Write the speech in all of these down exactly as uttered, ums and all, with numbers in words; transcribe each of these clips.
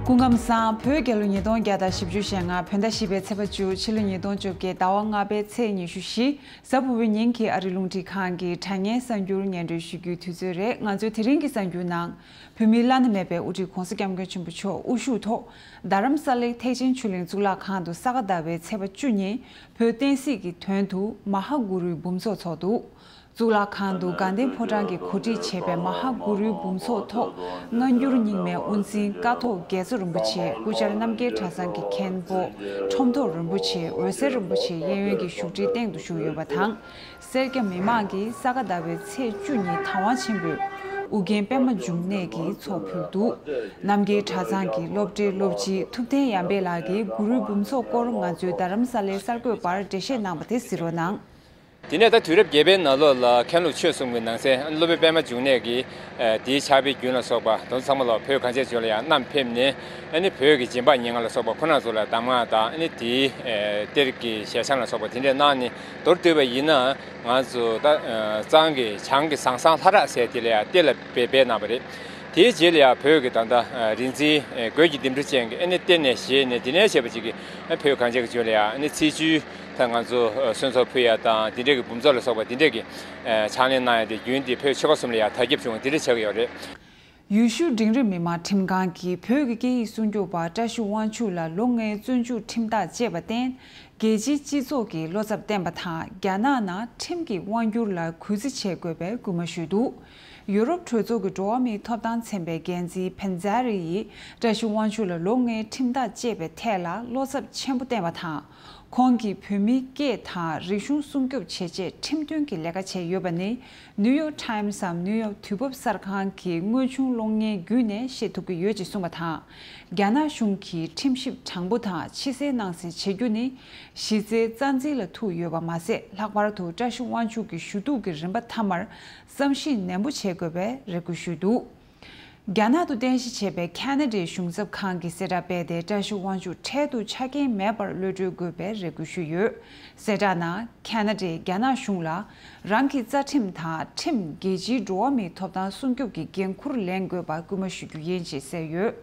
སྐུ་ཁམས་བཟང་། བོད་རྒྱལ་ལོ་ཉིས་སྟོང་བརྒྱ་དང་བཞི་བཅུ་ཞེ་ལྔ། བོད་ཟླ་བཞི་པའི་ཚེས་པ་བཅུ། ཕྱི་ལོ་ཉིས་སྟོང་བཅོ་བརྒྱད། ཟླ་བ་ལྔ་པའི་ཚེས་ཉི་ཤུ་བཞི། གཟའ་ཕུར་བུའི་ཉིན་གྱི་ཨ་རི་རླུང་འཕྲིན་ཁང་གི་དྲ་བརྙན་གསར་འགྱུར་སྙན་སྒྲོན་ཞུ་རྒྱུའི་དུས་ཚོད་རེད། ང་ཚོའི་དེ་རིང་གི་གསར་འགྱུར་ནང་། བོད་མིའི་བླ་ན་མེད་པའི་དབུ་ཁྲིད་༧གོང་ས་༧སྐྱབས་མགོན་ཆེན་པོ་མཆོག་དབུ་བཞུགས་ཐོག་རྡ་རམ་ས་ལའི་ཐེག་ཆེན་ཆོས་གླིང་གཙུག་ལག་ཁང་དུ་ས་ག་ཟླ་བའི་ཚེས་པ་བཅུ་ཉིན་བོད་བསྟན་སྲིད་ཀྱི་དོན་དུ་མ་ཧཱ་གུ་རུའི་འབུམ་ཚོགས་འཚོགས་འདུག་གཙུག་ལག་ཁང་དུ་དགའ་ལྡན་ཕོ་བྲང་གིས་གོ་སྒྲིག་བྱས་པའི་མ་ཧཱ་གུ་རུའི་འབུམ་ཚོགས་ཐོག་སྔ་འགྱུར་རྙིང་མའི་དབུ་འཛིན་ཀཿཐོག་དགེ་རྩ་རིན་པོ་ཆེ། སྐུ་བཅར་རྣམ་རྒྱལ་གྲྭ་ཚང་གི་མཁན་པོ་ཁྲོམ་ཐོག་རིན་པོ་ཆེ། འོད་ཟེར་རིན་པོ་ཆེ་གཡས་གཡོན་གྱི་བཞུགས་ཁྲིའི་སྟེང་དུ་བཞུགས་ཡོད་པ་དང་། སེར་སྐྱ་མི་མང་གིས་ས་ག་ཟླ་བའི་ཚེས་བཅུ་ཉིན་དང་བ་ཆེན་པོའི་ཨུ་རྒྱན་པད་མ་འབྱུང་གནས་ཀྱིས་ཚོགས་ཕུལ་འདུག་རྣམ་རྒྱལ་གྲྭ་ཚང་གི་སློབ་གྲྭའི་སློབ་སྤྱི་ཐུབ་བསྟན་ཡར་འཕེལ་ལགས་ཀྱིས་གུ་རུའི་འབུམ་ཚོགས་སྐོར་ང་ཚོའི་རྡ་རམ་ས་ལའི་གསར་འགོད་པར་འགྲེལ་བཤད་གནང་བ་དེ་གཟིགས་རོགས་གནང་། དེ་ནས་ད་དུས་རབས་བརྒྱད་པའི་ནང་ལོགས་ལ་མཁན་སློབ་ཆོས་གསུམ་གྱི་ནང་ཚན་སློབ་དཔོན་པད་མ་འབྱུང་གནས་ཀྱིས་ཨ་དེའི་ཕྱག་དཔེའི་རྒྱུན་ལ་སོགས་པ་དེ་ཚོ་ཚང་མ་ལ་བོད་གངས་ཅན་ལྗོངས་ལ་ཡང་བསྣམས་ཕེབས་ནས། ཨ་ནི་བོད་ཀྱི་སྦྱིན་པ་ཉེར་ལྔ་ལ་སོགས་པ་ཁོ་རང་ཚོ་ལ་གདམས་ངག་དང་། ཨ་ནི་དེའི་ཨ་གཏེར་གྱི་ཞལ་བྱང་ལ་སོགས་པ་དེ་འདྲས་གནང་ནས། མདོར་བསྡུས་པ་ཡིན་ན་ང་ཚོ་ད་ཨ་གཙང་གི་བྱང་གི་ཟང་ཟང་ལྷ་རག་ཟེར་དེ་ལ་ཡང་གཏེར་ལ་སྦས་སྦས་གནང་བ་རེད། དེའི་རྗེས་ལ་ཡང་བོད་ཀྱི་ད་ལྟ་ཨ་རིག་འཛིན་ཨ་རྒོད་ཀྱི་ལྡེམ་འཕྲུ་ཅན་གྱིས་ཨ་ནི་གཏེར་ནས་བཞེས་ནས། དེ་ནས་བྱས་པ་ཅིག་གིས་ཨ་བོད་གངས་ཅན་གྱི་ལྗོངས་ལ་ཡང་ཨ་ནི་ཚེས་བཅུའི་ད་ང་ཚོ་ཨ་གསོལ་ཚོགས་ཕུལ་ཡ་དང་། དེ་འདྲས་ཀྱི་འབུམ་ཚོགས་ལ་སོགས་པ་དེ་འདྲས་ཀྱི་ཨ་ཕྱག་ལེན་གནང་ཡ་དེ་རྒྱུན་དེ་བོད་ཆོལ་ཁ་གསུམ་ལ་ཡང་དར་ཁྱབ་བྱུང་བ་དེ་འདྲས་ཆགས་ཀྱི་ཡོད་རེད། ཡུལ་ཤུལ་འབྲིང་རིམ་མི་དམངས་ཁྲིམས་ཁང་གིས་བོད་ཀྱི་སྐད་ཡིག་སྲུང་སྐྱོབ་པ་བཀྲ་ཤིས་དབང་ཕྱུག་ལ་ལོ་ལྔའི་བཙོན་འཇུག་ཁྲིམས་ཐག་བཅད་པར་བརྟེན། རྒྱལ་སྤྱིའི་སྤྱི་ཚོགས་ཀྱིས་བློ་འཚབ་བསྟན་པ་དང་། རྒྱ་ནག་ནང་ཁྲིམས་ཀྱི་དབང་སྒྱུར་ལ་གུས་བརྩི་བྱེད་དགོས་པའི་སྐུལ་མ་ཞུས་འདུག་ཡུ་རོབ་གྲོས་ཚོགས་ཀྱི་འགྲོ་བ་མིའི་ཐོབ་ཐང་ཚན་པའི་འགན་འཛིན་ཕན་ཛ་རི་ཡིས་བཀྲ་ཤིས་དབང་ཕྱུག་ལ་ལོ་ལྔའི་ཁྲིམས་ཐག་བཅད་པའི་ཐད་ལ་བློ་འཚབ་ཆེན་པོ་བསྟན་པ་དང་། ཁོང་གིས་བོད་མིའི་སྐད་དང་རིག་གཞུང་སྲུང་སྐྱོབ་བྱེད་ཆེད་ཁྲིམས་མཐུན་གྱི་ལས་ཀ་བྱས་ཡོད་པ་ནི། ནིའུ་ཡོག་ཊའིམ་སམ་ནིའུ་ཡོག་དུས་བབ་གསར་ཁང་གི་དངོས་བྱུང་གློག་བརྙན་བརྒྱུད་ནས་ཤེས་ཐུབ་ཀྱི་ཡོད་ཅེས་གསུངས་པ་དང་། རྒྱ་ནག་གཞུང་གིས་ཁྲིམས་ཞིབ་དྲང་པོ་དང་ཕྱི་གསལ་ནང་གསལ་བྱེད་རྒྱུ་ནི་གཞི་རྩའི་རྩ་འཛིན་ལ་ཐུག་ཡོད་པ་མ་ཟད། ལྷག་པར་དུ་བཀྲ་ཤིས་དབང་ཕྱུག་གི་ཞུ་གཏུག་གི་རིམ་པ་མཐའ་མར་བསམ་གཞིག་ནན་པོ་བྱེད་དགོས་པའི་རེ་སྐུལ་ཞུས་འདུག་རྒྱ་ནག་ཏུ་རྟེན་གཞི་བྱས་པའི་ཁ་ན་ཌའི་གཞུང་ཚབ་ཁང་གིས་གསལ་བསྒྲགས་སྤེལ་ཏེ། བཀྲ་ཤིས་དབང་ཕྱུག་འཕྲལ་དུ་ཆ་རྐྱེན་མེད་པར་གློད་གྲོལ་དགོས་པའི་རེ་སྐུལ་ཞུས་ཡོད། གསལ་བསྒྲགས་ནང་། ཁ་ན་ཌས་རྒྱ་ནག་གཞུང་ལ་རང་གི་རྩ་ཁྲིམས་དང་ཁྲིམས། རྒྱལ་སྤྱིའི་འགྲོ་བ་མིའི་ཐོབ་ཐང་སྲུང་སྐྱོབ་ཀྱི་འགན་འཁུར་ལེན་དགོས་པ་སྐུལ་མ་ཞུ་རྒྱུ་ཡིན་ཞེས་གསལ་ཡོད།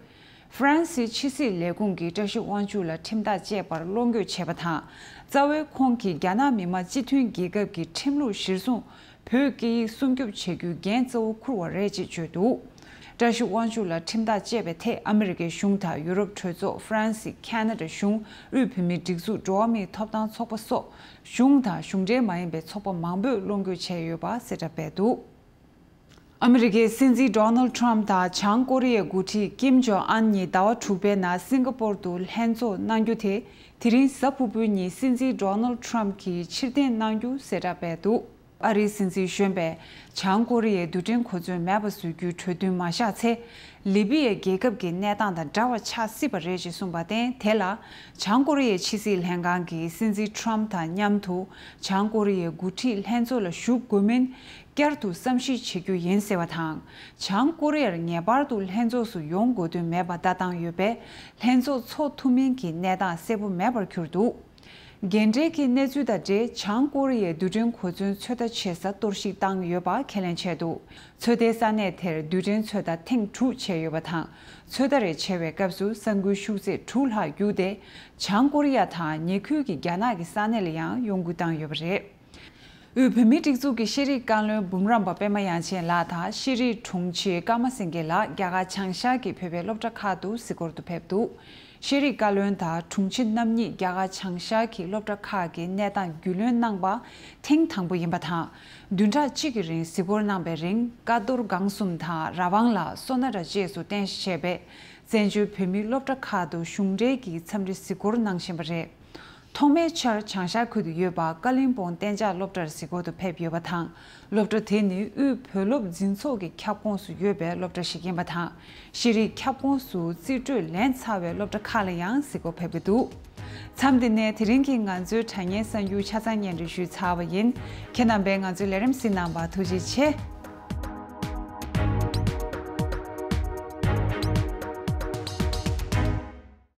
ཧྥ་རན་སིའི་ཕྱི་སྲིད་ལས་ཁུངས་ཀྱིས་བཀྲ་ཤིས་དབང་ཕྱུག་ལ་ཁྲིམས་ཐག་བཅད་པར་བློ་འགྱོད་བྱས་པ་དང་། རྩ་བའི་ཁོང་གིས་རྒྱ་ནག་མི་དམངས་སྤྱི་མཐུན་རྒྱལ་ཁབ་ཀྱི་ཁྲིམས་ལུགས་གཞིར་བཟུང་བོད་སྐད་ཡིག་སྲུང་སྐྱོབ་བྱེད་རྒྱུའི་འགན་གཙོ་བོ་འཁུར་བ་རེད་ཅེས་བརྗོད་འདུག་བཀྲ་ཤིས་དབང་ཕྱུག་ལ་ཁྲིམས་ཐག་བཅད་པའི་ཐད་ཨ་མི་རི་ཀའི་གཞུང་དང་ཡུ་རོབ་གྲོས་ཚོགས། ཧྥ་རན་སི། ཁ་ན་ཌ་གཞུང་། དབུས་བོད་མིའི་སྒྲིག་འཛུགས། འགྲོ་བ་མིའི་ཐོབ་ཐང་ཚོགས་པ་སོགས་གཞུང་དང་གཞུང་འབྲེལ་མ་ཡིན་པའི་ཚོགས་པ་མང་པོས་བློ་འགྱོད་བྱས་ཡོད་པ་གསལ་བསྒྲགས་སྤེལ་འདུག་ཨ་མི་རི་ཀའི་སྲིད་འཛིན་ཌོ་ནལ་ཌི་ཊརམ་དང་བྱང་ཀོ་རི་ཡའི་འགོ་ཁྲིད་ཀིམ་ཇོང་ཨན་གཉིས་ཟླ་བ་དྲུག་པའི་ནང་སིང་ག་པོར་དུ་ལྷན་ཚོགས་གནང་རྒྱུ་དེ། དེ་རིང་གཟའ་ཕུར་བུའི་ཉིན་སྲིད་འཛིན་ཌོ་ནལ་ཌི་ཊརམ་གྱིས་ཕྱིར་འཐེན་གནང་རྒྱུ་གསལ་བསྒྲགས་སྤེལ་འདུག་ཨ་རིའི་སྲིད་འཛིན་གཞོན་པས་བྱང་ཀོ་རི་ཡའི་རྡུལ་ཕྲན་གོ་མཚོན་མེད་པ་བཟོ་རྒྱུའི་གྲོས་མཐུན་མ་བཞག་ཚེ། ལི་བི་ཡའི་རྒྱལ་ཁབ་ཀྱི་གནས་སྟངས་དང་འདྲ་བ་ཆགས་སྲིད་པ་རེད་ཅེས་གསུངས་པ་བརྟེན། དེ་ལ་བྱང་ཀོ་རི་ཡའི་ཕྱི་སྲིད་ལྷན་ཁང་གིས་སྲིད་འཛིན་ཌི་ཊརམ་དང་མཉམ་དུ་བྱང་ཀོ་རི་ཡའི་འགོ་ཁྲིད་ལྷན་ཚོགས་ལ་ཞུགས་དགོས་མིན་བསྐྱར་དུ་བསམ་གཞིག་བྱེད་རྒྱུ་ཡིན་ཟེར་བ་དང་། བྱང་ཀོ་རི་ཡར་ངེས་པར་དུ་ལྷན་ཚོགས་སུ་ཡོང་དགོས་དོན་མེད་པ་ལྟ་སྟངས་ཡོད་པས། ལྷན་ཚོགས་འཚོགས་ཐུབ་མིན་གྱི་གནས་སྟངས་གསལ་པོ་མེད་པར་གྱུར་འདུག་རྒན་གྲས་ཀྱི་གནས་ཚུལ་དང་འབྲེལ། བྱང་ཀོ་རི་ཡས་རྡུལ་ཕྲན་གོ་མཚོན་ཚོད་ལྟ་བྱེད་ས་གཏོར་བཤིག་བཏང་ཡོད་པ་ཁས་ལེན་བྱས་འདུག་ཚོད་ལྟའི་ས་གནས་དེར་རྡུལ་ཕྲན་ཚོད་ལྟ་ཐེངས་དྲུག་བྱས་ཡོད་པ་དང་། ཚོད་ལྟ་རེ་བྱེད་པའི་སྐབས་སུ་ས་འགུལ་ཤུགས་ཚད་དྲུག་ལྷག་བརྒྱུད་དེ། བྱང་ཀོ་རི་ཡ་དང་ཉེ་ཁུལ་གྱི་རྒྱ་ནག་གི་ས་གནས་ལ་ཡང་གཡོ་འགུལ་བཏང་ཡོད་པ་རེད། དབུས་བོད་མིའི་སྒྲིག་འཛུགས་ཀྱི་ཤེས་རིག་བཀའ་བློན་འབུམ་རམས་པ་པད་མ་དབྱངས་ཅན་ལགས་དང་ཤེས་རིག་དྲུང་ཆེ་ཀརྨ་སེང་གེ་ལགས་རྒྱ་གར་བྱང་ཤར་གྱི་བོད་པའི་སློབ་གྲྭ་ཁག་ཏུ་གཟིགས་སྐོར་དུ་ཕེབས་འདུག་ཤེས་རིག་བཀའ་བློན་དང་དྲུང་ཆེ་རྣམ་གཉིས་རྒྱ་གར་བྱང་ཤར་གྱི་སློབ་གྲྭ་ཁག་གི་གནས་སྟངས་རྒྱུས་ལོན་གནང་པ་ཐེངས་དང་པོ་ཡིན་པ་དང་། བདུན་ཕྲག་གཅིག་གི་རིང་གཟིགས་སྐོར་གནང་པའི་རིང་ཀ་རྡོར་སྒང་གསུམ་དང་ར་བང་ལ་སོ་ན་ར་བཅས་སུ་རྟེན་གཞི་བྱས་པའི་བཙན་བྱོལ་བོད་མིའི་སློབ་གྲྭ་ཁག་ཏུ་གཞུང་འབྲེལ་གྱི་འཚམས་འདྲི་གཟིགས་སྐོར་གནང་བཞིན་པ་རེད། ཐོག་མའི་ཆར་བྱང་ཤར་ཁུལ་དུ་ཡོད་པ་ཀ་ལིང་པོང་གཏན་འཇགས་སློབ་གྲྭར་གཟིགས་སྐོར་དུ་ཕེབས་ཡོད་པ་དང་། སློབ་གྲྭ་དེ་ནི་དབུས་བོད་སློབ་འཛིན་ཚོགས་ཀྱི་ཁྱབ་ཁོངས་སུ་ཡོད་པའི་སློབ་གྲྭ་ཞིག་ཡིན་པ་དང་། ཤེས་རིག་ཁྱབ་ཁོངས་སུ་རྩིས་སྤྲོད་ལེན་ཚར་བའི་སློབ་གྲྭ་ཁག་ལ་ཡང་གཟིགས་སྐོར་ཕེབས་ཀྱི་འདུག་མཚམས་འདི་ནས་དེ་རིང་གི་ང་ཚོའི་དྲ་བརྙན་གསར་འགྱུར་ཆ་ཚང་སྙན་སྒྲོན་ཞུས་ཚར་བ་ཡིན། ཁྱེད་རྣམ་པས་ང་ཚོའི་ལས་རིམ་གཟིགས་གནང་བར་ཐུགས་རྗེ་ཆེ།